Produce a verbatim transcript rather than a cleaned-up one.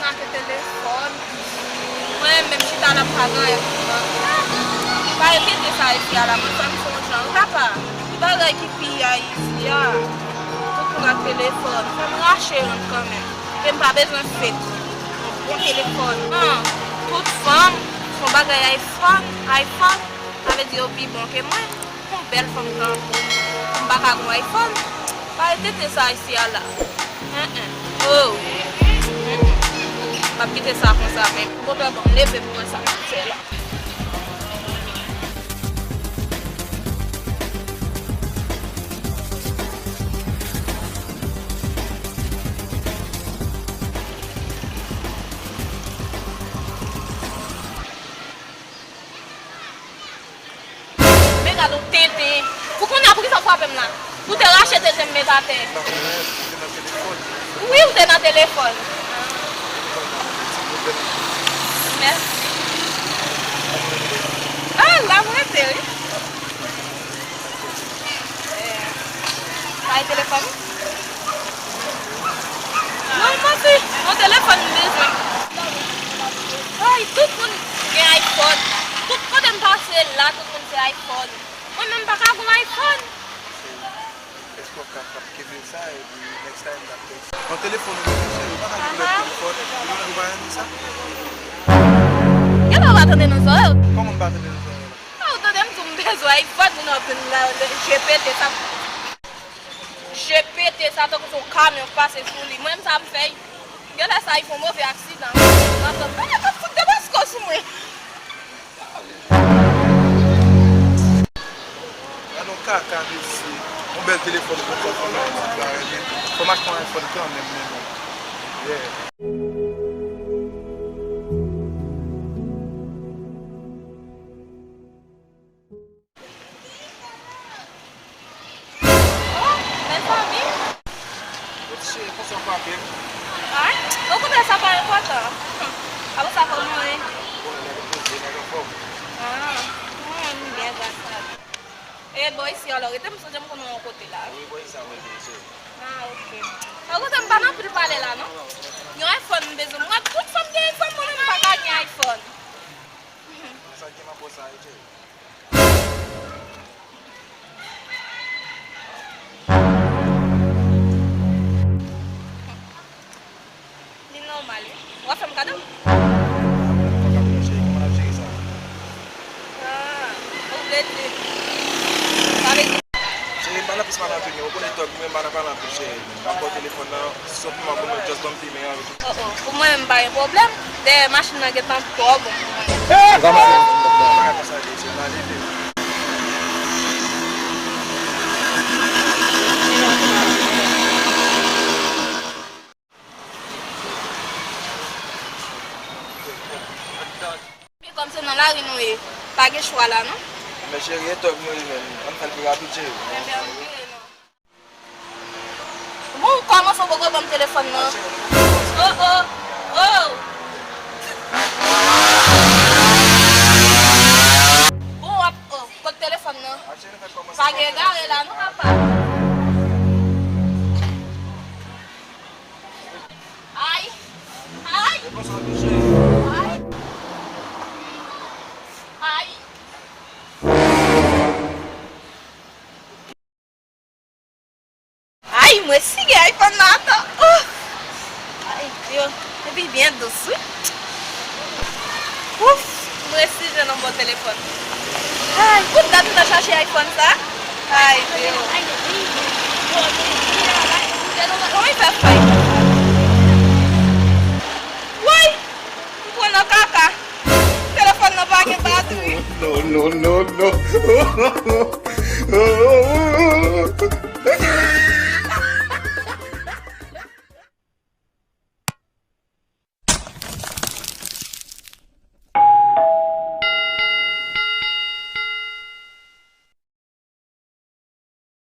Ake telefòn. Mwen menm chita la m pa gen anyen pou m manje. Pa repete sa isi a la, mwen fè m sonje anpil. Papa, ki bagay ki pi a isi a? Tout moun ak telefòn. Fò m rache youn kanmenm. E m pa bezwen fake. Yon bon telefòn. An, tout fanm fè yon bagay iPhone, iPhone. Sa vle di yo pi bon ke mwen. Yon bèl fanm tankou m, m pa ka gon iPhone. Pa retete sa isi a la. Hen, hen. Oh. Hen, hen. M ap kite sa konsa menm. Bon, bon, bon, leve pou mwen sa m ap fè la. Men gade yon tenten. Ou konnen poukisa w frape m la? Ou te rache tenten m met atè. Wi, ou te nan telefòn. Mèsi. Ah, la m rete, wi. Eh, bay telefòn ou? Non, manti, yon telefòn m bezwen. Ay, tout moun gen iPhone. Tout kote m pase la, tout moun se iPhone. Mwen menm m pa ka gon iPhone. Èske w ka frape kenbe sa epi next time n ap fè sa? Nan telefòn ou bezwen cheri, ou pa ka gen lòt telefòn, ou pa renmen sa? Genlè w pa tande nan zòrèy w. Kòman m pa tande nan zòrèy la? Ah, ou tande m di w m bezwen iPhone, moun ap vin la, G P T sa. G P T sa tankou se yon kamyon k pase sou li. Mwen menm sa m fè. Genlè sa rive yon move aksidan. M ap tann, "Papa, t ap fout de basko sou mwen." Gade yon kaka mesye. Yon bèl telefòn konsa, fò m achte yon bagay, men fò m achte yon iPhone kanmenm, men bon. Yeah. Oh, mezanmi. Bon, ti cheri, konsa w frape m? Ay, okontrè, sa pa enpòtan. Apre sa, kòman w ye? Bon, nèg poze, nèg anfòm. Ah, hmm, m byen, gras a Dye. E bò isi, alò, rete m sonje m konnen yon kote la. Wi, bò isi a mwen te ye, cheri. Ah, ok. Okontrè, m pa nan anpil pale la, non. Yon iPhone m bezwen. M wè tout fanm gen iPhone, mwen menm m pa ka gen iPhone. Sa gen nan bò sa, cheri. Li nòmal, wi. W ap fè m kado? Fòk ap fè cheri, kòman n ap jere sa? Ah, ou vle di. Sa vle di. Cheri, m pa nan plis, m pa nan plis. Ou konnen tòg mwen, m pa nan pale anpil, cheri. M ap ba w telefòn nan. Si w ap filme pou mwen, just ban m filme an. Oh, oh. Pou mwen menm, m pa gen pwoblèm. Dèyè machin nan gentan twò bon pou mwen. Ou ka mande m bagay konsa, cheri, m ale, baby. Men kòm se nan lari nou ye, pa gen chwa la, non? Men cheri, e tòg nou ye menm. Ann fè l pi rapid, cheri. Enben, ann vire, non. Bon, ou kòmanse, ou poko ban m telefòn nan. Oh, oh, oh. Bon, w ap, oh, kot telefòn nan? Pa gen egare la, non, papa. Ay! Ay! Ay! Ay! Ay, mwen si gen iPhone nan atò. Oh! Ay, Dye. Epi byen dous, wi. Ouf, mwen si jwenn yon bon telefòn. Ay, pou dat m t ap chache iPhone sa. Ay, Dye. Kòman l fè fè? Woy! M pran nan kaka. Telefòn nan pa gen batri. No, no, no, no.